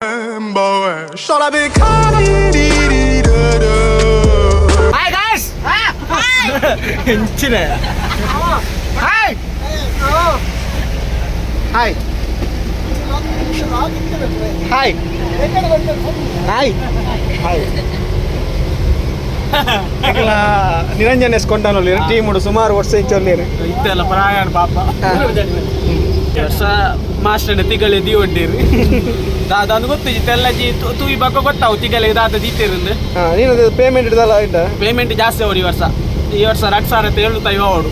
Hi guys. ಎಂಚಿನ hi hi hi hi hi. Niranjan S ಕೊಂಡಾನೊಲ್ಲಿ team ಸುಮಾರು ವರ್ಷ ಇಂಚೊಲ್ಲೇರು. ಇತ್ತೆಲ್ಲ ಪ್ರಾಯಣ ಪಾಪ. ವರ್ಷ ಮಾಸ್ಟರ್ನ ತಿಗಳೆ ದೀವೊಂಡೇರು ದಾದ ಅಂದ್ ಗೊತ್ತು ಇತ್ತೆಲ್ಲ ಜಿ ತೂಯಿ ಬಕ್ಕ ಗೊತ್ತಾವು ತಿಗಳೆ ದಾದ ದೀತೇರಿಂದ. ನೀನು ಪೇಮೆಂಟ್ ಇಡ್ದಲ್ಲ ಇಡ್ಡ? ಪೇಮೆಂಟ್ ಜಾಸ್ತಿ ಅವರು ಈ ವರ್ಷ. ಈ ವರ್ಷ 2750 ಅವಡು.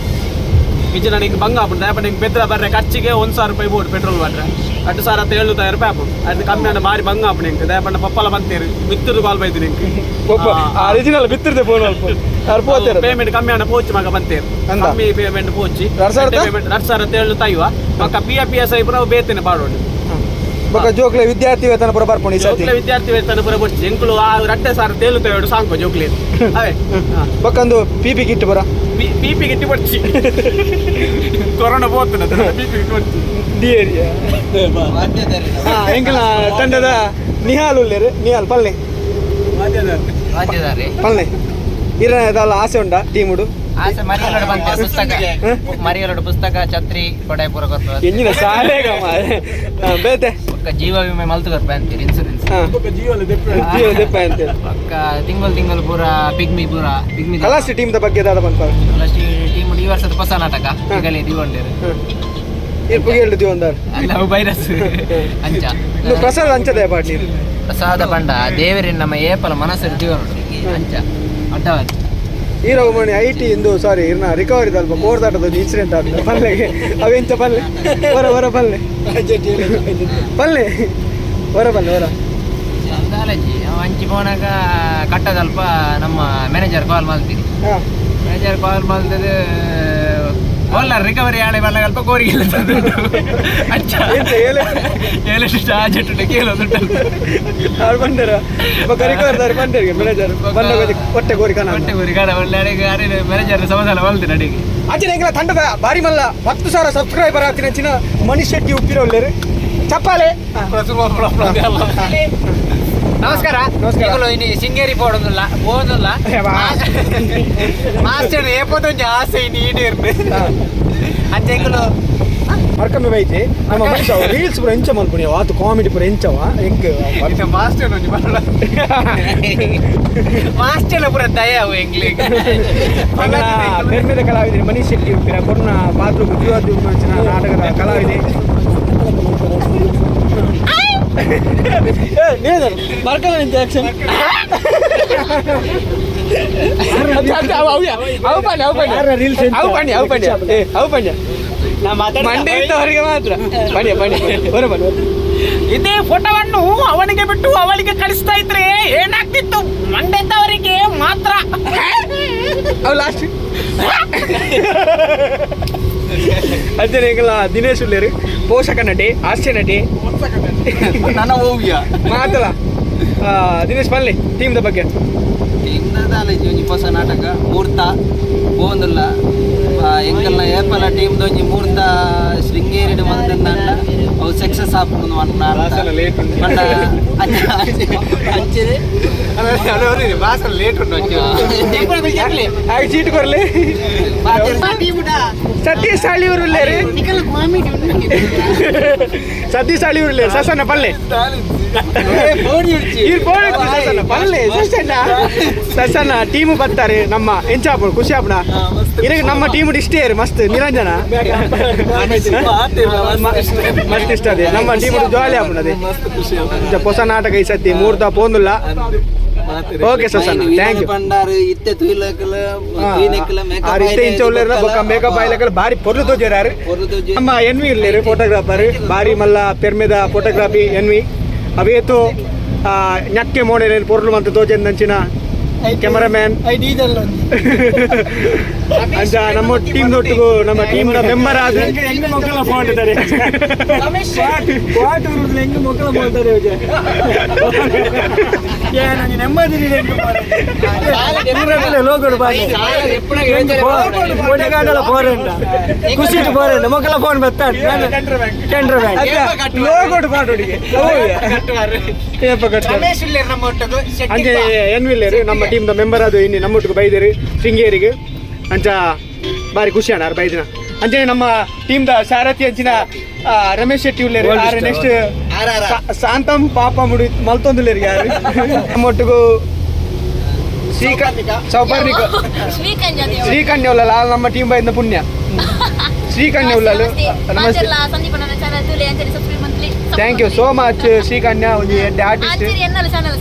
ಇಜ್ಜಿ ನನಗೆ ಬಂಗ ಆಪುಂಡು. ದಯಪಂಡ ಹಿಂಗೆ ಬೆದ್ರ ಬರ್ರೆ ಖರ್ಚಿಗೆ 1000 ರೂಪಾಯಿ ಬೋಡು. ಪೆಟ್ರೋಲ್ ಬರ್ರೆ 2700 ರೂಪಾಯಿ ಆಪುಂಡು. ಅದು ಕಮ್ಮಿ ಅಂಡ ಬಾರಿ ಬಂಗ ಆಪುಂಡು ಎಂಕ್. ದಯಪಂಡ ಪಪ್ಪಲ ಬಂತೇರು ಮಿತ್ತುದು ಕಾಲ್ ಬೈದು ಎಂಕ್. ಒಬ್ಬ ಒರಿಜಿನಲ್ ಬಿತ್ತಿರ್ದೆ ಫೋನ್ ಅಲ್ಪ ಅವ್ರು ಪೋತೇರು. ಪೇಮೆಂಟ್ ಕಮ್ಮಿ ಅಂಡ ಪೋಚಿ ಮಗ ಬಂತೇರು. ಅಂದ? ಕಮ್ಮಿ ಪೇಮೆಂಟ್ ಪೋಚಿ. 2000? ಪೇಮೆಂಟ್ 2750. ಮಕ್ಕ P A P S I ಪುರ ಬೇತೇನೆ ಪಾಡೋಡು. ಬೊಕ್ಕ ಜೋಕ್ಲೆ ವಿದ್ಯಾರ್ಥಿ ವೇತನ ಪೂರ ಬರ್ಪುಂಡು ಈ ಸತಿ. ಜೋಕ್ಲೆ ವಿದ್ಯಾರ್ಥಿ ವೇತನ ಪುರ ಬೊಡ್ಚಿ. ಎಂಕುಲು ಆ 2750 ಸಾಂಕು ಜೋಕ್ಲೆ ಅವೇ. ಬೊಕ್ಕಂದು ಪಿ ಪಿ ಕಿಟ್ ಪೂರ. ಪಿ ಪಿ ಗಿಟ್ಟಿ ಬೊಡ್ಚಿ. ಕೊರೋನಾ ಪೋತನ ಪಿ ಪಿ ಗಿಟ್ಟಿ ಬೊಡ್ಚಿ. D area. ಎಂಕಲ್ನ ತಂಡದ ನಿಹಾಲ್ ಉಲ್ಲೇರು. ನಿಹಾಲ್, ಪಲ್ಲೆ. ವಾದ್ಯದಾರಿ. ಪಲ್ಲೆ, ಇರ ದಾಲ ಆಸೆ ಉಂಡಾ ಟೀಮುಡು? ಆಸೆ ಮರಿಯಲೋಡು ಬಂತೆ ಪುಸ್ತಕ, ಮರಿಯಲೋಡು ಪುಸ್ತಕ, ಛತ್ರಿ, ಕೊಡೆ ಪೂರ ಕೊರ್ಪ. ಎಂಜಿನ ಸಾಲೆಗ ಬೇತೆ. ಪಕ್ಕ ಜೀವ ವಿಮೆ ಮಲ್ತು ಕೊರ್ಪ ಅಂತೀರಿ, ಇನ್ಸೂರೆನ್ಸ್. ಜೀವ ದೆಪ್ಪ ಅಂತೇಳಿ. ಪಕ್ಕ ತಿಂಗಳು ತಿಂಗಳು ಪೂರ ಪಿಗ್ಮಿ, ಪೂರ ಪಿಗ್ಮಿ. ಕಲಾಸಿ ಟೀಮ್ the ಬಗ್ಗೆ ದಾದ ಪನ್ಪಾರ? ಟೀಮ್ ಈ ವರ್ಷದ ಹೊಸ ನಾಟಕ ಈಗಲೇ ದಿವಂಡೇರು. ಇರ್ ಪುಗೆ ಹೇಳ್ದು ಒಂದಾರು. ಅಲ್ಲ, ಅವು ವೈರಸ್ ಅಂಚ. ಇನ್ನು ಪ್ರಸಾದ ಅಂಚದೆ ಪಾಡ್ ನೀರು. ಪ್ರಸಾದ ಪಂಡ ದೇವರಿನ ನಮ್ಮ ಏಪಲ ಮನಸ್ಸು ದಿವನುಡು ಅಂಚ ಅಡ್ಡವಾದ. ಈರವು ಮಣಿ I T ಇಂದು ಸಾರಿ ಇರ್ನ ರಿಕವರಿ ಅಲ್ಪ ಕೋರ್ದಾಟದ ಇನ್ಸಿಡೆಂಟ್ ಆದ ಪಲ್ಲೆಗೆ ಅವೆಂಚ ಪಲ್ಲೆ. ಹೊರ ಹೊರ ಪಲ್ಲೆ, ಪಲ್ಲೆ ಹೊರ, ಪಲ್ಲೆ ಹೊರ. ಅಂದಾಲಜಿ ಅವ ಅಂಚಿ ಪೋನಾಗ ಕಟ್ಟದಲ್ಪ ನಮ್ಮ ಮ್ಯಾನೇಜರ್ ಕಾಲ್ ಮಾಡ್ತೀರಿ. ಮ್ಯಾನೇಜರ್ ಕಾಲ್ ಮಾಡ್ತದೆ, ಒಲ್ಲ ರಿಕವರಿ ಆಳೆ ಬಲ್ಲ ಅಲ್ಪ ಕೋರಿಗಿಲ್ಲ ಅಂಚ. ಎಂತ ಏಲೆ? ಏಳು ಚಾರ್ಜ್ ಕೇಳೋದುಂಟು. ಅವ್ರು ಬಂದರ ಬೊಕ್ಕ ರಿಕವರಿ ದಾರು ಬಂದೇರಿಗೆ ಮ್ಯಾನೇಜರ್ ಬಂದ ಹೊಟ್ಟೆ ಕೋರಿ ಕಾಣ. ಹೊಟ್ಟೆ ಕೋರಿ ಕಾಣ ಒಳ್ಳೆ ಅಡಿಗೆ. ಅರೆ ಮ್ಯಾನೇಜರ್ ಸಮಾಧಾನ ಮಲ್ತೀನಿ ಅಡಿಗೆ. ಆಚೆ ಎಂಕಲ ತಂಡದ ಬಾರಿ ಮಲ್ಲ 10,000 ಸಬ್ಸ್ಕ್ರೈಬರ್ ಆತಿನ ಚಿನ್ನ ಮನೀಶ್ ಶೆಟ್ಟಿ ಉಪ್ಪಿರೋಲ್ಲೇರು. ಚಪ್ಪಾಳೆ. ನಮಸ್ಕಾರ. ನಮಸ್ಕಾರ. ಇಗಳು ಇನಿ ಶೃಂಗೇರಿ ಪೋಡೊಂದುಲ್ಲ ಪೋದಲ್ಲ. ಮಾಸ್ಟರ್ ಏಪೊಂದೊಂಜಿ ಆಸೆ ಇನಿ ಈಡೇರ್ನು ಅಂಚ ಎಂಕುಲು. ಮರ್ಕಮ್ಮೆ ಬೈತೆ ನಮ್ಮ ಮನುಷ್ಯ ರೀಲ್ಸ್ ಪೂರ ಎಂಚ ಮಲ್ಪುಣಿ ಆತು ಕಾಮಿಡಿ ಪೂರ ಎಂಚವ ಎಂಕ್. ಇದು ಮಾಸ್ಟರ್ ಒಂಜಿ ಬರಲ್ಲ, ಮಾಸ್ಟರ್ ಪೂರ ದಯ ಅವು ಎಂಗ್ಲಿಗ್. ಪೆರ್ಮೆದ ಕಲಾವಿದೆ ಮನೀಶ್ ಶೆಟ್ಟಿ ಉಪ್ಪಿರ ಕೊರ್ನ ಪಾತ್ರ ಜೀವ ನಾಟಕದ ಕಲಾವಿದೆ. ಮರ್ಕಮ್ಮೆ ಆಕ್ಷನ್. ರೀಲ್ಸ್. ಅವು ಪಂಡ್ಯ, ಅವು ಪಂಡ್ಯ, ಏ ಅವು ಪಂಡ್ಯ. ಮಂಡೆ ಇದ್ದವರಿಗೆ ಮಾತ್ರ ಪಂಡ್ಯ ಪಂಡ್ಯ. ಬರ ಬರ. ಇದೇ ಫೋಟೋವನ್ನು ಅವನಿಗೆ ಬಿಟ್ಟು ಅವಳಿಗೆ ಕಳಿಸ್ತಾ ಇದ್ರೆ ಏನಾಗ್ತಿತ್ತು? ಮಂಡೆದ್ದವರಿಗೆ ಮಾತ್ರ. ಅವು ಲಾಸ್ಟ್ ಅಂಚನೆ ಎಂಕಲ್ನ ದಿನೇಶ್ ಉಲ್ಲೇರು, ಪೋಷಕ ನಟಿ, ಹಾಸ್ಯ ನಟಿ. ನನ್ನ ಓವಿಯ. ಮಾತಲ ದಿನೇಶ್ ಪಲ್ಲೆ ಟೀಮ್ the ಬಗ್ಗೆ. ಟೀಮ್ದ ಒಂಜಿ ಹೊಸ ನಾಟಕ ಮೂರ್ತ ಪೋಂದುಲ್ಲ. ಎಂಕಲ್ನ ಏಪಲ ಟೀಮ್ದ ಒಂಜಿ ಮೂರ್ತ ಶೃಂಗೇರಿಡ್ ಮಲ್ತಂದಾಂಡ ಅವು ಸಕ್ಸಸ್ ಆಪುಂಡು ಪಂಡ. ಪಂಡ ಅಂಚನೆ. ಲೇಟ್ ಉಂಟು. ಆಗ ಚೀಟ್ ಕೊರ್ಲಿ. ಸತೀಶ್ ಸಾಳಿಯೂರು ಉಲ್ಲೇರು, ಸತೀಶ್ ಸಾಳಿಯೂರು ಉಲ್ಲೇರು. ಸಸನ್ನ ಪಲ್ಲೆ. ಇರ್ ಫೋನ್ ಇತ್ತು. ಸಸನ್ನ ಪಲ್ಲೆ. ಸಸನ್ನ, ಸಸನ್ನ ಟೀಮ್ ಬರ್ತಾರೆ ನಮ್ಮ. ಎಂಚ ಆಪುಂಡು? ಖುಷಿ ಆಪುಣ ಇರಗ? ನಮ್ಮ ಟೀಮ್ ಇಷ್ಟೇ ಮಸ್ತ್. ನಿರಂಜನ ಮಸ್ತ್ ಇಷ್ಟ ಅದೇ ನಮ್ಮ ಟೀಮ್ ಜಾಲಿ ಆಪುಂಡು ಅದೇ. ಹೊಸ ನಾಟಕ ಈ ಸತಿ ಮೂರ್ತ ಪೋಂದುಲ್ಲ. ಓಕೆ ಸಸನ್ನ, thank you. ಪಂಡಾರು ಇತ್ತೆ ತುಯ್ಲಕಲ ತುಯ್ನೆಕ್ಕಲ. ಆರ್ ಇತ್ತೆ ಇಂಚ ಉಲ್ಲೇರ್ನ ಬೊಕ್ಕ ಮೇಕಪ್ ಆಯ್ಲಕಲ ಬಾರಿ ಪೊರ್ಲು ತೋಜೆರಾರು. ನಮ್ಮ ಎನ್ ವಿ ಇರ್ಲೇರು, ಫೋಟೋಗ್ರಾಫರ್. ಬಾರಿ ಮಲ್ಲ ಪೆರ್ಮೆದ ಫೋಟೋಗ್ರಫಿ ಎನ್ ವಿ. ಅವೇತು ñಕ್ಕೆ ಮೋಣೆ ಪೊರ್ಲು ಮಂತ ತೋಜೆಂದಂಚಿನ ಕ್ಯಾಮರಾಮ್ಯಾನ್. ಅಂಚ ನಮ್ಮ ಟೀಮ್ ದೊಟ್ಟಿಗೂ ನಮ್ಮ ಟೀಮ್ ಮೆಂಬರ್ ಆದ ಮೊಕ್ಕಲ ಫೋನ್ ಇದ್ದಾರೆ ಹೆಂಗ್ ಮಕ್ಕಳ ಬೋಲ್ತಾರೆ ನೆಮ್ಮದಿ ಲೋಗೋಡು ಪೋರೆಂಡ ಖುಷಿ ಪೋರೆಂಡ ಮಕ್ಕಳ ಫೋನ್ ಬರ್ತಾನೆ ಕೆನರಾ ಬ್ಯಾಂಕ್ ಲೋಗೋಡು ಪಾಡೋಡಿಗೆ ಅಂಚೆ ಎನ್ ವಿಲ್ಲೇರು ನಮ್ಮ ಟೀಮ್ದ ಮೆಂಬರ್ ಅದು ಇನ್ನು ನಮ್ಮೊಟ್ಟಿಗೆ ಬೈದಿರಿ ಶೃಂಗೇರಿಗೆ ಅಂಚ ಬಾರಿ ಖುಷಿ ಅಣ್ಣ ಬೈದಿನ. ಅಂಚೆ ನಮ್ಮ ಟೀಮ್ದ ಸಾರಥಿ ಅಂಚಿನ ರಮೇಶ್ ಶೆಟ್ಟಿ ಉಲ್ಲೇರು ಆರು ನೆಕ್ಸ್ಟ್ ಶಾಂತಂ ಪಾಪ ಮುಡಿ ಮಲ್ತೊಂದುಲ್ಲೇರು ಯಾರು ನಮ್ಮೊಟ್ಟಿಗೂ ಸೌಪರ್ಣಿಕ ಶ್ರೀಕನ್ಯ ಉಲ್ಲಲ್ಲ ನಮ್ಮ ಟೀಮ್ ಬೈದ ಪುಣ್ಯ ಶ್ರೀಕನ್ಯ ಉಲ್ಲಲು. Namaste, thank you so much Srikanya ಒಂಜಿ ಎಡ್ಡೆ ಆರ್ಟಿಸ್ಟ್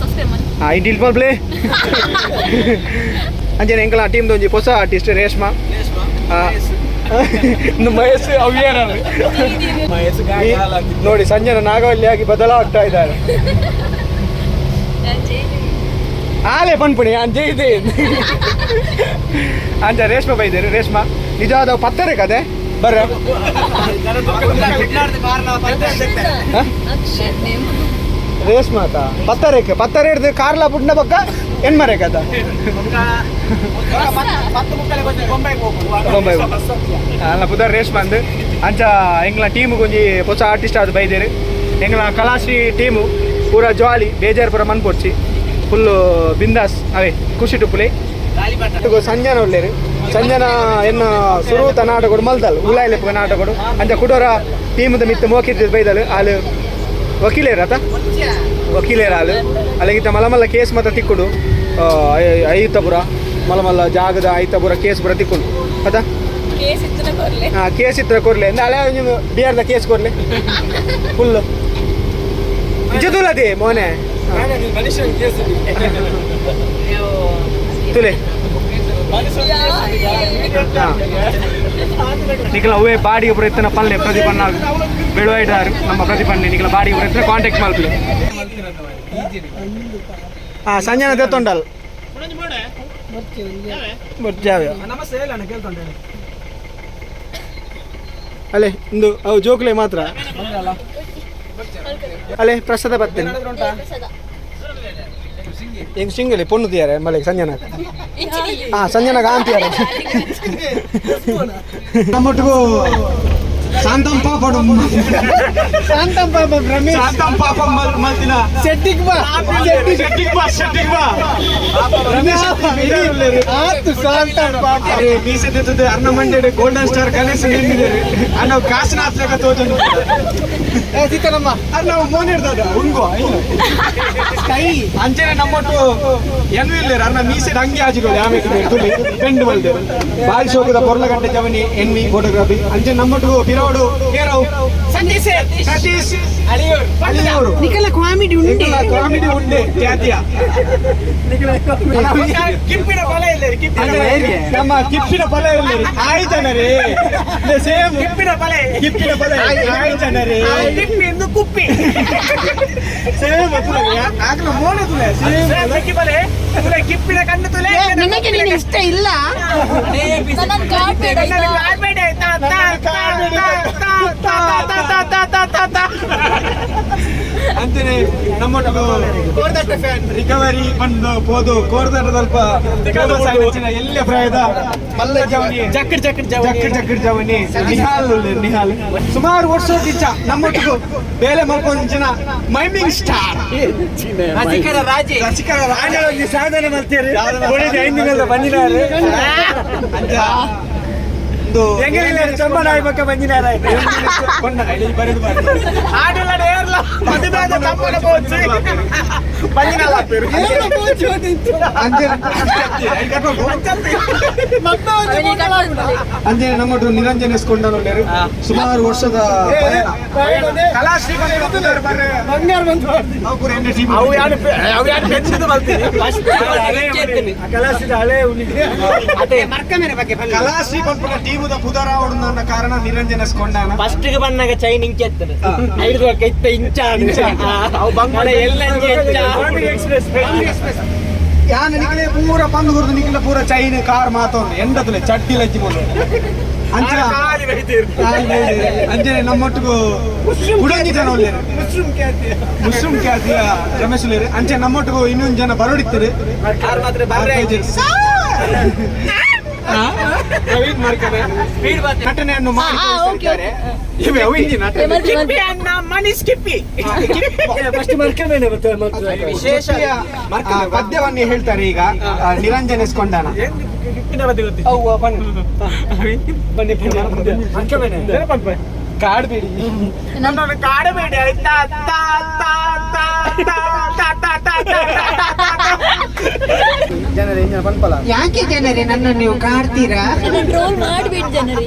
ಇಂಟಿಲ್ ಪ್ಲೇ. ಅಂಚನೆ ಎಂಕಲ ಟೀಮ್ ಒಂಜಿ ಹೊಸ ಆರ್ಟಿಸ್ಟ್ ರೇಷ್ಮಾ ಮಹೇಶ್ ಅವ್ಯಾರ ನೋಡಿ ಸಂಜನ ನಾಗವಲ್ಲಿಯಾಗಿ ಬದಲಾಗ್ತಾ ಇದ್ದಾರೆ. ಆಲೆ ಪನ್ಪುಣಿ ಅಂಚೆ ಇದೆ ಅಂಚ ರೇಷ್ಮಾ ಬೈದೇರು. ರೇಷ್ಮಾ ನಿಜವಾದ ಪತ್ತರೆ ಕತೆ ಬರ್ರ ರೇಷ್ಮಾ ತಾ ಪತ್ತರೇಕ್ ಪತ್ತರೆ ಹಿಡ್ದು ಕಾರ್ಲ ಪುಟ್ನ ಪಕ್ಕ ಎಣ್ಮರೆ ಕಥ ಬೊಂಬೈ ಅಲ್ಲ ಪುದರ್ ರೇಷ್ಮಾ ಅಂದು. ಅಂಚ ಎಂಗ್ಲ ಟೀಮ್ ಒಂಜಿ ಹೊಸ ಆರ್ಟಿಸ್ಟ್ ಆದ್ ಬೈದೇರು. ಎಂಗ್ಲ ಕಲಾಶ್ರೀ ಟೀಮು ಪೂರ ಜಾಲಿ ಬೇಜಾರು ಪೂರ ಮನ್ಪೊಡ್ಚಿ ಫುಲ್ಲು ಬಿಂದಾಸ್ ಅವೇ ಖುಷಿ ಟುಪ್ಪುಲೆ. ಸಂಜನ ಉಳ್ಳೇರು ಸಂಜನ ಎನ್ನ ಸುರೂತ ನಾಟಕೊಡು ಮಲ್ದಲ್ ಉಲಾಯ್ಲೆಪ್ಪು ನಾಟಕೊಡು. ಅಂಚ ಕುಡೋರ ಟೀಮದ ಮಿತ್ತು ಮೋಕಿರ್ತಿದ್ ಬೈದಲ್ ಆಲು ವಕೀಲೇರ ಆತ ವಕೀಲೇರ ಆಲು ಅಲ್ಲಿಗಿತ್ತ ಮಲ್ಲ ಮಲ್ಲ ಕೇಸ್ ಮಾತ್ರ ತಿಕ್ಕುಡು ಐತಪುರ ಮಲ್ಲ ಮಲ್ಲ ಜಾಗದ ಐತಪುರ ಕೇಸ್ ಪುರ ತಿಕ್ಕುಡು ಅತ ಕೇಸ್ ಇತ್ರ ಕೊರ್ಲೆ ಅಲೆ ಬಿಆರ್ದ ಕೇಸ್ ಕೊರ್ಲೆ ಫುಲ್ಲು ನಿಜದೂಲದೆ ಮೋನೆ ತುಲೆ ನಿಖಲ ಅವೇ ಬಾಡಿಗೆ ಪ್ರಯತ್ನ ಪಲ್ಲೆ ಪ್ರತಿಪನ್ನ ಬೆಳುವೈದಾರು ನಮ್ಮ ಪ್ರತಿಪನ್ನೆ ನಿಖಲ ಬಾಡಿಗೆ ಪ್ರಯತ್ನ ಕಾಂಟ್ಯಾಕ್ಟ್ ಮಲ್ಪಲೆ. ಹಾಂ ಸಂಜನ ತೆತ್ತೊಂಡಲ್ ಅಲ್ಲೇ ಇಂದು ಅವು ಜೋಕ್ಲೆ ಮಾತ್ರ ಅಲ್ಲೇ ಪ್ರಸಾದ ಬರ್ತೇನೆ ಹೆಂಗ್ ಸಿಂಗಲಿ ಪೊಣ್ಣು ತೀಯಾರೆ ಮಲೆ ಸಂಜನಾ. ಹಾಂ ಸಂಜನಾ ಅಂತೀಯಾರೆ ನಮ್ಮೊಟ್ಟಿಗೂ ಶಾಂತಂ ಪಾಪಡು ಶಾಂತಂ ಪಾಪ ರಮೇಶ್ ಶಾಂತಂ ಪಾಪ ಮಲ್ತಿನ ಸೆಟ್ಟಿಗ್ ಬಾ ಶೆಟ್ಟಿಗ್ ಬಾ ಶೆಟ್ಟಿಗ್ ಬಾ ರಮೇಶ್ ಆತು ಶಾಂತಂ ಪಾಪ ಅರೆ ಮೀಸೆ ತೆತ್ತದೆ ಅರ್ನ ಮಂಡೆಡ್ ಗೋಲ್ಡನ್ ಸ್ಟಾರ್ ಗಣೇಶ್ ನಿಂದಿದ್ದಾರೆ ಅಣ್ಣ ಕಾಶಿನಾಥ್ ತೋಜೊಂದು ಏ ಸೀತಾರಮ್ಮ ಅಣ್ಣ ಮೋನ್ ಹಿಡ್ದದ ಉಂಗೋ ಕೈ ಅಂಚನೆ ನಮ್ಮೊಟ್ಟು ಎನ್ ಇಲ್ಲೇರು ಅರ್ನ ಮೀಸೆ ಹಂಗೆ ಆಜಿಗೋಳಿ ಆಮೇಲೆ ತುಳಿ ಬೆಂಡ್ ಬಲ್ದೆ ಬಾರಿ ಶೋಕದ ಪೊರ್ಲಗಂಟೆ ಜವನಿ N V photography. ಅಂಚೆ ನಮ್ಮೊಟ್ಟು ಪಿರವಡು ಏರವು ಸತೀಶ್ ಅಳಿಯೂರು ನಿಕಲ ಕಾಮಿಡಿ ಉಂಡೆ ಕಾಮಿಡಿ ಉಂಡೆ ಖ್ಯಾತಿಯ ಕಿಪ್ಪಿನ ಫಲ ಇಲ್ಲ ನಮ್ಮ ಕಿಪ್ಪಿನ ಫಲ ಇಲ್ಲ ಆಯ್ತನರೇ ಸೇಮ್ ಕಿಪ್ಪಿನ ಫಲ ಕಿಪ್ಪಿನ ಫಲ ಆಯ್ತನರೇ ಕಿಪ್ಪಿ ಎಂದು ಕುಪ್ಪಿ ಸೇಮ್ ಆಗಲ ಮೋನೆ ತುಲೆ ಸೇಮ್ ತುಲೆ ಕಿಪ್ಪಿನ ಕಣ್ಣು ತುಲೆ ನಿನಗೆ ನೀನು ಇಷ್ಟ ಇಲ್ಲ ಅಂತಾನೆ ನಮ್ಮ ರಿಕವರಿ ಬಂದು ಪೋದು ಕೋರ್ದಟ್ಟ ಸ್ವಲ್ಪ ಎಲ್ಲ ಪ್ರಾಯದ ಮಲ್ಲ ಜವನಿ ಜಕ್ಕಡ್ ಜಕ್ಕಡ್ ಜಕ್ಕಡ್ ಜಕ್ಕಡ್ ಜವನಿ ನಿಹಾಲ್ ನಿಹಾಲ್ ಸುಮಾರು ವರ್ಷ ಇಚ್ಚ ನಮ್ಮೊಟ್ಟಿಗೂ ಬೇಲೆ ಮಲ್ಕೊಂಚಿನ ಮೈಮಿಂಗ್ ಸ್ಟಾರ್ ರಸಿಕರ ರಾಜೆ ರಸಿಕರ ರಾಜ ಸಾಧನೆ ಮಾಡ್ತೀರಿ ಬಂದಿದ್ದಾರೆ ಅಂತ ಒಂದು ಎಂಗಲಿಲ್ಲ ಚಮ್ಮನಾಯಿ ಪಕ್ಕ ಬಂದಿದ್ದಾರೆ ಅಂಜನೆ ನಮ್ಮೊಟ್ಟು ನಿರಂಜನ ಎಸ್ಕೊಂಡವರು ಸುಮಾರು ವರ್ಷದ ಕಲಾಶ್ರೀ ಬಂಗಾರ ಬಂತು ಕಲಾಸಿದ ಹಳೆ ಕಲಾಶ್ರೀ ಪನ್ಪುನ ಟೀಮುದ ಪುದರಾವಡುನ ಕಾರಣ ನಿರಂಜನ ಎಸ್ಕೊಂಡಾನ ಫಸ್ಟ್ ಬಂದಾಗ ಚೈನ್ ಇಂಚ ಎತ್ತದು ಐದು ಇತ್ತ ಇಂಚ ಅವು ಬಂಗಾಳ ಎಲ್ಲ ಎಕ್ಸ್ಪ್ರೆಸ್. ಯಾನ್ ನಿಕ್ಲೆ ಪೂರ ಪಂದು ಗುರ್ದು ನಿಕ್ಲೆ ಪೂರ ಚೈನ್ ಕಾರ್ ಮಾತೊಂದು ಎಂಡತಲೆ ಚಡ್ಡಿ ಲಜ್ಜಿ ಬೋಲು ಅಂಚ ಅಂಚನೆ ನಮ್ಮೊಟ್ಟಿಗೂ ಉಡಂಜಿ ಜನ ಉಲ್ಲೇರು ಮುಸ್ಲಿಂ ಖ್ಯಾತಿಯ ರಮೇಶ್ ಉಲ್ಲೇರು. ಅಂಚೆ ನಮ್ಮೊಟ್ಟಿಗೂ ಇನ್ನೊಂದು ಜನ ಬರೋಡಿತ್ತಾರೆ. ನಟನೆಯನ್ನು ಮಾಡಿ ತೋರಿಸ್ತಿದ್ದಾರೆ. ಇವೆ ಅವು ಇಂಜಿನ್ ನಟನೆ. ವಿಶೇಷ ಪದ್ಯವನ್ನು ಹೇಳ್ತಾರೆ ಈಗ ನಿರಂಜನ್ ಎಸ್ಕೊಂಡಾನ. ಕಾಡ್ಬೇಡಿ. ನನ್ನನ್ನು ಕಾಡಬೇಡಿ ಆಯ್ತಾ? ತಾ ತಾ ತಾ ತಾ ತಾ ತಾ ತಾ ತಾ ತಾ ತಾ. ಜನರೇ ಇಂಜಿನ ಪನ್ಪಲ. ಯಾಕೆ ಜನರೇ ನನ್ನನ್ನು ನೀವು ಕಾಡ್ತೀರಾ? ನನ್ನ ಟ್ರೋಲ್ ಮಾಡಬೇಡಿ ಜನರೇ,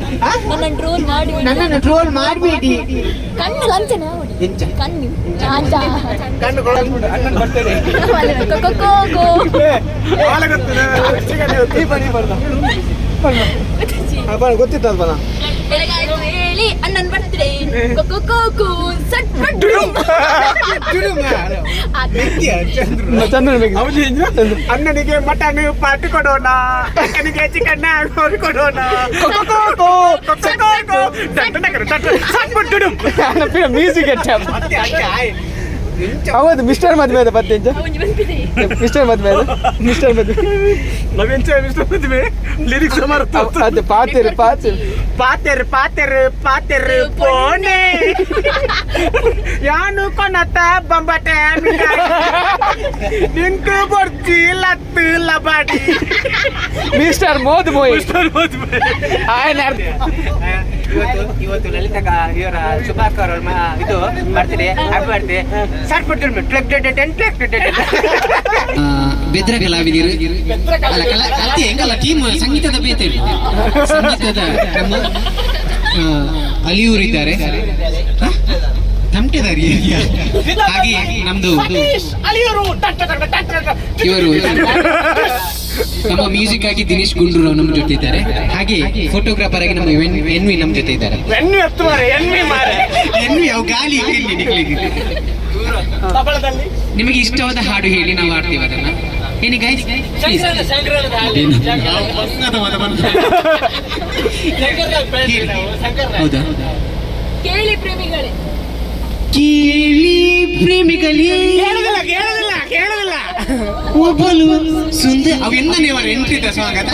ನನ್ನ ಟ್ರೋಲ್ ಮಾಡಬೇಡಿ. ನನ್ನನ್ನು ಟ್ರೋಲ್ ಮಾಡಬೇಡಿ. ಕಣ್ಣು ಲಂಚನ ನೋಡಿ. ಎಂಚ? ಕಣ್ಣು ಅಂಚ. ಅಣ್ಣನ್ ಬರ್ತೇನೆ. ಕೋ ಕೋ ಕೋ. ಈ ಬನ್ನಿ ಬರ್ದ. ಬಾ, ಗೊತ್ತಿತ್ತು ಅದು ಬನ. ಬೆಳಗಾಯ್ತು ಹೇಳಿ ಅಣ್ಣನ್ ಬರ್ತ್ಡೇ ಕೋ ಕೋ ಕೋ ಸಟ್ ಪಟ್. ಅಣ್ಣನಿಗೆ ಮಟನ್ ಪಾಟ್ ಕೊಡೋಣ, ಅಕ್ಕನಿಗೆ ಚಿಕನ್ ಕೋರಿ ಕೊಡೋಣ. ಮ್ಯೂಸಿಕ್ ಹೌದು ಮಿಸ್ಟರ್ ಮದ್ವೆ ಅದ ಪತ್ತೆ. ಮಿಸ್ಟರ್ ಮದ್ವೆ ಅದ, ಮಿಸ್ಟರ್ ಮದ್ವೆ. ಮದುವೆ ಲಿರಿಕ್ಸ್. ಅದು ಪಾತಿರು ಪಾತಿರು. ಪಾತೆರ್ ಪಾತೆರ್ ಪಾತೆರ್ ಪೋನೆ ಯಾನು ಕೊನತ ಬಂಬಟೆ ನಿಂಕು ಬೊರ್ಚಿ ಲತ್ತು ಲಬಾಡಿ. ಮಿಸ್ಟರ್ ಮೋದ್ ಮೋಯ್ ಆಯನ. ಇವತ್ತು ಇವತ್ತು ಲಲಿತಕ ಇವರ ಸುಭಾಕರ್ ಅವ್ರ ಇದು birthday, happy birthday sir ಪಟ್ಟು ಟ್ಲೆಕ್ ಟೆನ್ ಟ್ಲೆಕ್. ಬೆದ್ರ ಕಲಾವಿದರು ಅಲ್ಲ, ಕಲಾ ಕಲ್ತಿ ಹೆಂಗಲ್ಲ ಟೀಮ್ ಸಂಗೀತದ ಬೇತೆ ಸಂಗೀತದ ನಮ್ಮ ಅಲಿಯೂರು ಇದ್ದಾರೆ. ಹ? ತಮಟೆದಾರಿ. ಹಾಗೆ ನಮ್ದು ಇವರು ನಮ್ಮ ಮ್ಯೂಸಿಕ್ ಆಗಿ ದಿನೇಶ್ ಗುಂಡೂರಾವ್ ನಮ್ಮ ಜೊತೆ ಇದ್ದಾರೆ. ಹಾಗೆ ಫೋಟೋಗ್ರಾಫರ್ ಆಗಿ ನಮ್ಮ ಎನ್ ವಿ ನಮ್ಮ ಜೊತೆ ಇದ್ದಾರೆ. ಎನ್ವಿ ಹತ್ತು ಮಾರೆ, ಎನ್ವಿ ಮಾರೆ. ಎನ್ ವಿ ಅವು ಗಾಲಿ ಎಲ್ಲಿ ನಿಕ್ಲಿಗೆ. ನಿಮಗೆ ಇಷ್ಟವಾದ ಹಾಡು ಹೇಳಿ, ನಾವು ಆಡ್ತೀವಿ ಅದನ್ನ. ಏನಿ ಗೈಸ್? ಹೌದಾ? ಕೇಳಿ ಪ್ರೇಮಿಗಳೇ. ಕೇಳಿ ಪ್ರೇಮಿಗಳೇ. ಕೇಳುದಿಲ್ಲ, ಕೇಳುದಿಲ್ಲ, ಕೇಳುದಿಲ್ಲ. ಒಬ್ಬಲು ಸುಂದ ಅವು ಎಂದ ನೀವು ಎಂಟ್ರಿ ಇದ್ದ ಸಾಂಗ್ ಅದ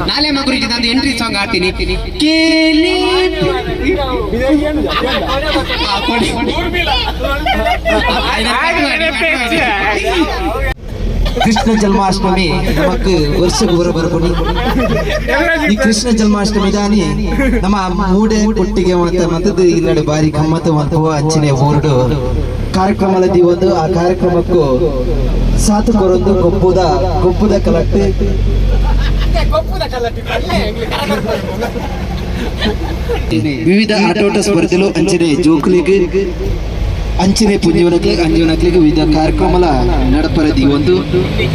ನಾಳೆ ಮಗುರಿಗೆ ನಂದು ಎಂಟ್ರಿ ಸಾಂಗ್ ಆಡ್ತೀನಿ. ಕೇಳಿ ಕೊಡಿ. ಕೃಷ್ಣ ಜನ್ಮಾಷ್ಟಮಿ ನಮಕ್ ವರ್ಷಕ್ಕೆ ಬರ ಬರ್ಕೊಡಿ. ಈ ಕೃಷ್ಣ ಜನ್ಮಾಷ್ಟಮಿ ದಾನಿ ನಮ್ಮ ಮೂಡೆ ಕೊಟ್ಟಿಗೆ ಅಂತ ಮತ್ತದು ಇಲ್ಲಡೆ ಬಾರಿ ಗಮ್ಮತ್ತು ಮಂತುವ ಅಂಚಿನೆ ಊರುಡು ಕಾರ್ಯಕ್ರಮದ ಒಂದು ಆ ಕಾರ್ಯಕ್ರಮಕ್ಕೂ ಸಾತು ಕೊರೊಂದು ಗೊಬ್ಬುದ ಗೊಬ್ಬುದ ಕಲಟ್ಟು. ವಿವಿಧ ಆಟೋಟ ಸ್ಪರ್ಧೆಲು ಅಂಚನೆ ಜೋಕುಲಿಗೆ ಅಂಚನೆ ಪುಂಜವನಕ್ಲಿಗೆ ಅಂಜವನಕ್ಲಿಗೆ ವಿವಿಧ ಕಾರ್ಯಕ್ರಮಲ ನಡಪರದಿ ಒಂದು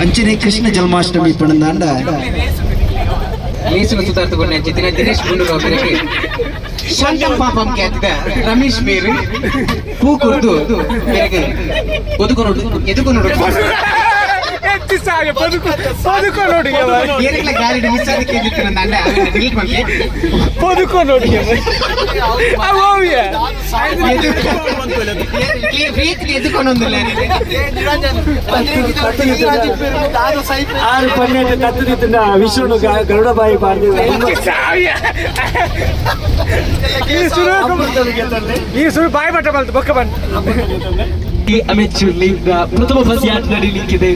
ಅಂಚನೆ ಕೃಷ್ಣ ಜನ್ಮಾಷ್ಟಮಿ ಪಣಂದಾಂಡ. ಲೇಸುನ ಸುಧಾರಿಸಿಕೊಂಡ ಚಿತ್ರ ದಿನೇಶ್ ಗುಂಡೂರಾವ್ ಅವರಿಗೆ ಶಾಂತಂ ಪಾಪಂ ಖ್ಯಾತಿದ ರಮೇಶ್ ಮೇರು ಪೂ ಕುರ್ದು ಮೇರೆಗೆ ಒದುಕೊನೋಡು ಎದುಕೊನೋಡು. ಹೆಚ್ಚು ಸಾಗೆ ಬದುಕು ಬದುಕು ನೋಡಿ. ಏನೆಲ್ಲ ಗಾಳಿ ಮಿಸ್ ಅದಕ್ಕೆ ನನ್ನ ಅಂಡ ಡಿಲೀಟ್ ಮಾಡಿ. ಬದುಕು ನೋಡಿ. ಎದುಕೊಂಡೊಂದಿಲ್ಲ. ಆರು ಪನ್ನೆಂಟು ತತ್ತು ವಿಷ್ಣು ಗರುಡ ಬಾಯಿ. ಈ ಸುರು ಬಾಯಿ ಬಟ್ಟ ಬಂತು ಬೊಕ್ಕ ಬಂತು. ಅಮೆಚೂರ್ ಲೀಗ್ ನ ಪ್ರಥಮ ಪಂದ್ಯ ನಡೀಲಿಕ್ಕಿದೆ.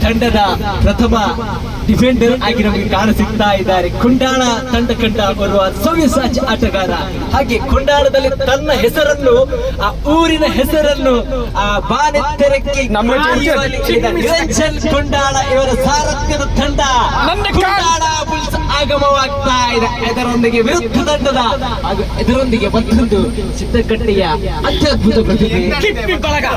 ತಂಡದ ಪ್ರಥಮ ಡಿಫೆಂಡರ್ ಆಗಿ ನಮಗೆ ಕಾಣ ಸಿಗ್ತಾ ಇದ್ದಾರೆ ಕುಂಡಾಳ ತಂಡ ಕಂಡ ಬರುವ ಸವ್ಯಸಾಚಿ ಆಟಗಾರ. ಹಾಗೆ ಕುಂಡಾಳದಲ್ಲಿ ತನ್ನ ಹೆಸರನ್ನು, ಆ ಊರಿನ ಹೆಸರನ್ನು ಆ ಬಾನೆತ್ತರಕ್ಕೆ ನಮ್ಮ ಕಾಯುವಲ್ಲಿ ನಿರಂಜನ್ ಕುಂಡಾಳ ಇವರ ಸಾರಥ್ಯದ ತಂಡ ಕುಂಡಾಳ ಬುಲ್ಸ್ ಆಗಮವಾಗ್ತಾ ಇದೆ. ಇದರೊಂದಿಗೆ ವಿರುದ್ಧ ತಂಡದ ಹಾಗೂ ಇದರೊಂದಿಗೆ ಮತ್ತೊಂದು ಸಿದ್ದಕಟ್ಟೆಯ ಅತ್ಯದ್ಭುತ ಪ್ರತಿಭೆ ಕಿಪ್ಪಿ ಬಳಗ.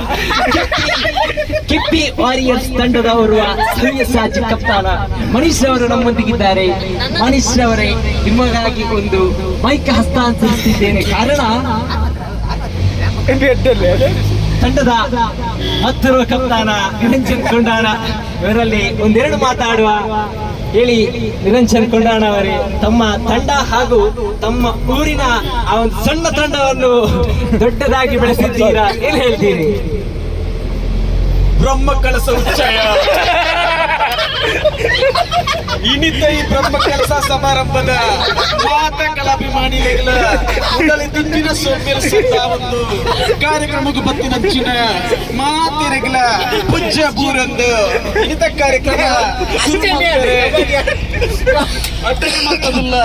ಕಿಪ್ಪಿ ವಾರಿಯರ್ಸ್ ತಂಡದವರು ಸವ್ಯಸಾಚಿ ಕಪ್ತಾನ ಮನೀಶ್ ಅವರು ನಮ್ಮೊಂದಿಗಿದ್ದಾರೆ. ಮನೀಶ್ ಅವರೇ, ನಿಮಗಾಗಿ ಒಂದು ಮೈಕ್ ಹಸ್ತಾಂತರಿಸುತ್ತಿದ್ದೇನೆ. ಕಾರಣ ಎಡ್ಡಲ್ಲೇ. ತಂಡದ ಮತ್ತೊರ್ವ ಕಪ್ತಾನ ನಿರಂಜನ್ ಕೊಂಡಾಣ ಇವರಲ್ಲಿ ಒಂದೆರಡು ಮಾತಾಡುವ. ಹೇಳಿ ನಿರಂಜನ್ ಕೊಂಡಾಣ ಅವರೇ, ತಮ್ಮ ತಂಡ ಹಾಗೂ ತಮ್ಮ ಊರಿನ ಆ ಒಂದು ಸಣ್ಣ ತಂಡವನ್ನು ದೊಡ್ಡದಾಗಿ ಬೆಳೆಸಿದ್ದೀರಾ, ಏನ್ ಹೇಳ್ತೀರಿ? ಬ್ರಹ್ಮ ಕಳಸ ಉಚ್ಚಯ ಇನಿತ ಈ ಬ್ರಹ್ಮ ಕಲಸ ಸಮಾರಂಭದ ಮಾತ ಕಲಾಭಿಮಾನಿಗಳ ಮೊದಲ ದಿಂಜಿನ ಸೌಮ್ಯರ ಸತ್ತ ಒಂದು ಕಾರ್ಯಕ್ರಮಕ್ಕೆ ಬತ್ತಿನಂಚಿನ ಮಾತೆರೆಗಳ ಪುಜ್ಜ ಬೂರಂದು ಇನಿತ ಕಾರ್ಯಕ್ರಮ ಅಟ್ಟನೆ ಮಾತದಲ್ಲ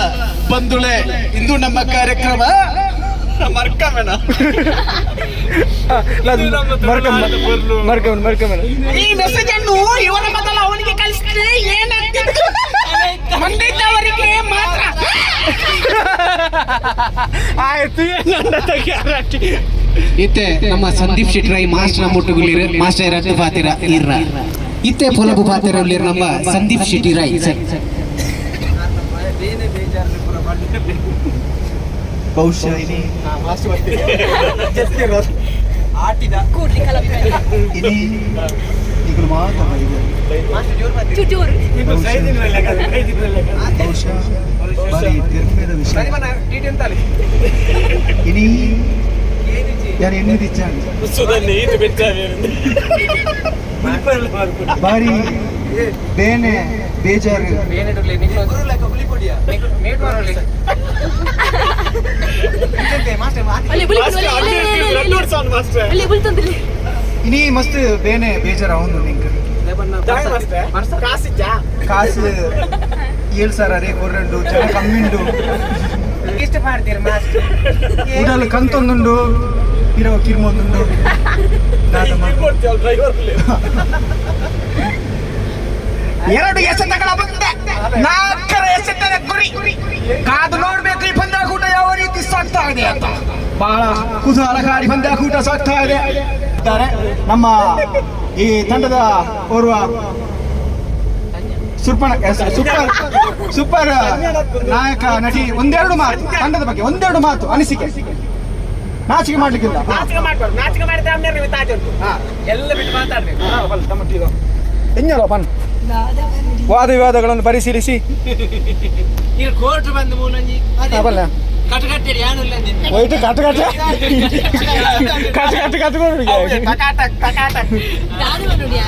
ಬಂದುಳೆ ಇಂದು ನಮ್ಮ ಕಾರ್ಯಕ್ರಮ ಮರ್ಕಮೇಣ. ಮರ್ಕಮನ್ ಮರ್ಕಮನ್. ಈ ಮೆಸೇಜ್ ಅನ್ನು ಇವರ ಬದಲು ಅವನಿಗೆ ಕಳಿಸಿದ್ರೆ ಏನಾಗ್ತಿತ್ತು? ಮಂಡಿದ್ದವರಿಗೆ ಮಾತ್ರ. ಆಯ್ತು, ಗ್ಯಾರಂಟಿ. ಇತ್ತೆ ನಮ್ಮ ಸಂದೀಪ್ ಶೆಟ್ಟರೈ ಮಾಸ್ಟರ್ ಮುಟ್ಟುಗುಲಿರು. ಮಾಸ್ಟರ್ ರಟ್ಟು ಪಾತಿರ ಇರ್ರ. ಇತ್ತೆ ಪೊಲಬು ಪಾತಿರ ಉಳ್ಳಿರು ನಮ್ಮ ಸಂದೀಪ್ ಶೆಟ್ಟಿ ರೈ ಸರ್. ಬಹುಶಃ ಇನಿ ಇನಿ ಈಗಲೂ ಮಾತ್ರ ಇದೆ. ಚುಟೂರು. ಬಹುಶಃ ಬಾರಿ ಪೆರ್ಮೆದ ವಿಷಯ. ಇನಿ ಯಾರು ಎಣ್ಣೆದಿಚ್ಚಾಂಡ್ ಬಾರಿ ಬೇನೆ ಬೇಜಾರು. ಅಲ್ಲಿ ಬುಲಿ ಬುಲಿ, ಅಲ್ಲಿ ಅಲ್ಲಿ, ಅಲ್ಲಿ, ಅಲ್ಲಿ ಬುಲ್ತಂದಿಲ್ಲಿ. ಇನಿ ಮಸ್ತ್ ಬೇನೆ ಬೇಜಾರು ಅವನು ನಿಂಗೆ. ಕಾಸು 7,000 ರೇ ಕೊರ್ರಂಡು, ಜನ ಕಮ್ಮಿಂಡು. ಇಷ್ಟ ಮಾಡ್ತೀರಿ ಮಾಸ್ಟರ್? ಉಡಲು ಕಂತೊಂದುಂಡು, ಇರೋ ಕಿರ್ಮೊಂದುಂಡು. ಎರಡು ಎಸೆತಗಳ ಮುಂದೆ ನಾಲ್ಕರ ಎಸೆತದ ಗುರಿ. ಕಾದು ನೋಡ್ಬೇಕು ಈ ಪಂದ್ಯಾಕೂಟ ಯಾವ ರೀತಿ ಸಾಗ್ತಾ ಇದೆ ಅಂತ. ಬಹಳ ಕುತೂಹಲಕಾರಿ ಪಂದ್ಯಾಕೂಟ ಸಾಗ್ತಾ ಇದೆ. ಇದ್ದಾರೆ ನಮ್ಮ ಈ ತಂಡದ ಓರ್ವ ಸುರ್ಪಣ ಸೂಪರ್ ಸೂಪರ್ ನಾಯಕ ನಟಿ. ಒಂದೆರಡು ಮಾತು ತಂಡದ ಬಗ್ಗೆ, ಒಂದೆರಡು ಮಾತು ಅನಿಸಿಕೆ. ನಾಚಿಕೆ ಮಾಡ್ಲಿಕ್ಕಿಲ್ಲ. ನಾಚಿಕೆ ಮಾಡ್ಬಾರ್ದು. ನಾಚಿಕೆ ಮಾಡಿದ್ರೆ ಆಮೇಲೆ ನೀವು ತಾಜ್ ಉಂಟು. ಎಲ್ಲ ಬಿಟ್ಟು ಮಾತಾಡ್ಬೇಕು. ಎಂಜಲ ಪನ್ ವಾದ ವಿವಾದಗಳನ್ನು ಪರಿಶೀಲಿಸಿ. ಈಗ ಕೋರ್ಟ್ ಬಂದು ಮೂಲಂಜಿ ಬಲ್ಲ. ಕಟ್ಟುಕಟ್ಟೆಡಿ ಯಾನಿಲ್ಲ. ಹೋಯ್ತು ಕಟ್ಟು ಕಟ್ಟು ಕಟ್ಟು ಕಟ್ಟು ಕಟ್ಟು.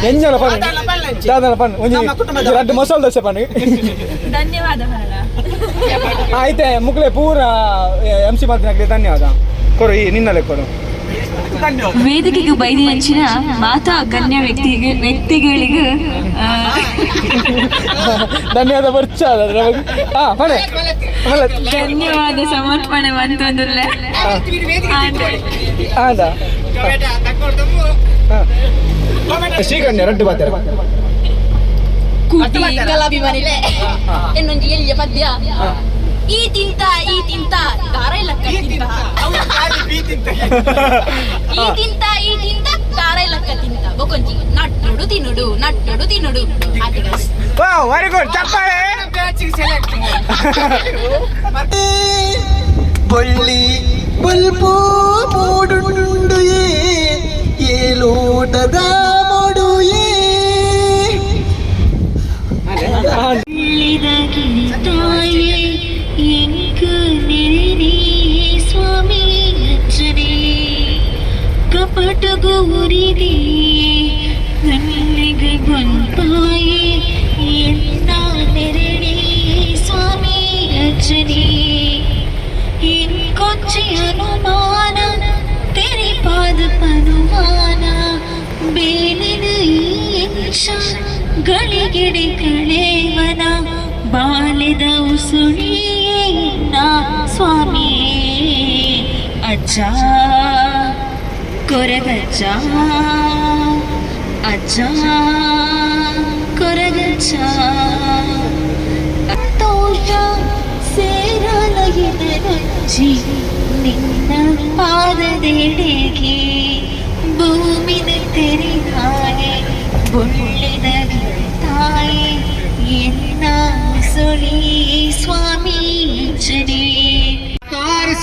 ಎಂಜಲ ಪನ್ ದಾದಲ ಪನ್ ಒಂಜಿ ರಡ್ಡು ಮಸಾಲೆ ದೋಸೆ ಪನ್. ಧನ್ಯವಾದ ಮರಣ. ಆಯ್ತೆ ಮುಕ್ಲೆ ಪೂರ ಎಂ ಸಿ ಮಾತಿನಾಗ್ಲಿ ಧನ್ಯವಾದ ಕೊರು. ಈ ನಿನ್ನಲ್ಲೇ ಕೊರು. ವೇದಿಕೆಗೆ ಬೈದಿನಂಚಿನ ಮಾತಾ ಗಣ್ಯ ವ್ಯಕ್ತಿಗಳಿಗೆ ಧನ್ಯವಾದ ಬರ್ಚ. ಹಾ ಬನ್ನಿ. ಧನ್ಯವಾದ ಸಮರ್ಪಣೆ ಮಂತೊಂದುಲ್ಲ. ಆದ ಶ್ರೀಕಂಠ ರಡ್ಡು ಬಾತರ. ಕೂಟಿ ಕಲಾಭಿಮಾನಿಲೆ, ಇನ್ನೊಂದು ಎಲ್ಲಿಯ ಪದ್ಯ. ಈ ತಿಂತ ಈ ತಿಂತ ದಾರ ಇಲ್ಲ ತಿಂತ, ಈ ತಿಂತ ಈ ತಿಂತ ದಾರ ಇಲ್ಲಕ್ಕ ತಿಂತ, ಬೊಕೊಂಜಿ ನಟ್ಟುಡು ತಿನ್ನುಡು ನಟ್ಟುಡು ತಿನ್ನುಡು. ವಾವ್, ವೆರಿ ಗುಡ್, ಚಪ್ಪಾಳೆ. ಬಳ್ಳಿ ಬಲ್ಪು ಮೂಡುಂಡು ಏ ಲೋಟದ ಮೊಡು ಏ. ತಾಯೇ ಎಂಕು ನೆರೆನೇ ಸ್ವಾಮಿ ಅಜ್ಜನೇ, ಕಪಟಗು ಉರಿದೆ ಕಣ್ಣಿಗೆ ಬಂತಾಯೇ ಎನ್ನ ನೆರಳೇ ಸ್ವಾಮಿ ಅಜ್ಜನೇ. ಇಂಕೊಂಚಿ ಅನುಮಾನ ತೆರೆ ಪಾದ ಪನುಮಾನ ಬೇಲಿನ ಎಂಚ ಗಳಿಗೆಡೆ ಕಳೇವನ ಬಾಲ್ಯದ ಉಸುಳಿಯೇ ಸ್ವಾಮಿ ಅಜ್ಜ ಕೊರಗಜ್ಜ, ಅಜ್ಜ ಕೊರಗಜ್ಜ. ಸಂತೋಷ ಸೇರಲಯಿದರಂಜಿ ನಿನ್ನ ಪಾದದೆಡೆಗೆ, ಭೂಮಿನ ತೆರೆದಾಗೆ ಬೊಳ್ಳಿದ ತಾಯಿ ಎನ್ನ ಸುಳಿ ಸ್ವಾಮಿ ಅಜ್ಜನೇ.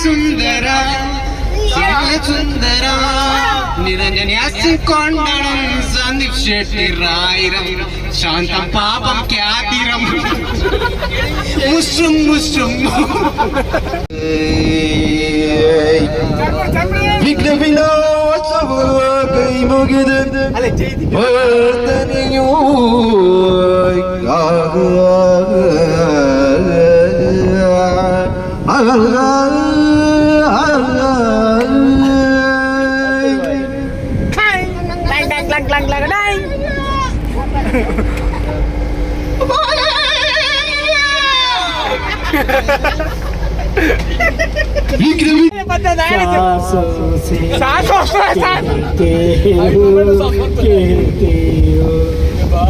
ಸುಂದರ ಸುಂದರ. ನಿರಂಜನ್ ಕೊಂಡಳಂ ಸಂದೀಪ್ ಶೆಟ್ಟಿ ರಾಯಿರಂ ಶಾಂತಂ ಪಾಪಂ ಖ್ಯಾತಿರಂ ಮುಸ್ಸುಂ ಮುಸ್ಸುಂ. ವಿಘ್ನ ವಿನಾಶವ ಕೈ ಮುಗಿದು ವರ್ತನೆಯೂ.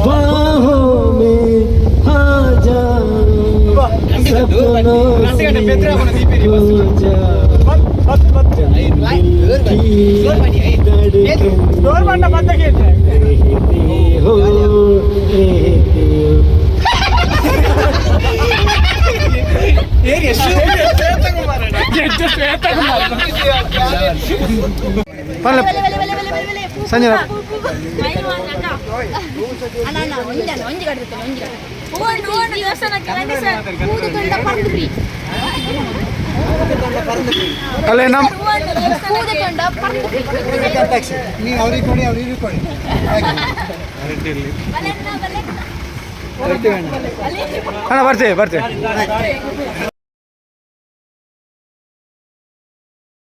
बाहों में आ जाओ, सपनों से खो जाओ, दिल की धड़कन रहते हो, रहते हो. ಪರ್ಲೆ. ಸಂಜನಾ. ಅಣ್ಣ ಅಣ್ಣ, ಒಂಜಿ ಅಣ್ಣ, ಒಂಜಿ ಕಡ್ದು, ಒಂಜಿ ಕಡ್ದು. ಪೂದು ಪರ್ದು ಫ್ರೀ. ಅಲ್ಲೇ ನಮ್ಮ ಪೂದು ತೊಂಡ ಪರ್ದು ಫ್ರೀ. ನೀವು ಅವ್ರಿಗೆ ಕೊಡಿ, ಅವ್ರಿಗೆ ಕೊಡಿ. ಬಲೆನ್ನ ಬಲೆನ್ನ. ಅಣ್ಣ, ಬರ್ತೇವೆ ಬರ್ತೇವೆ.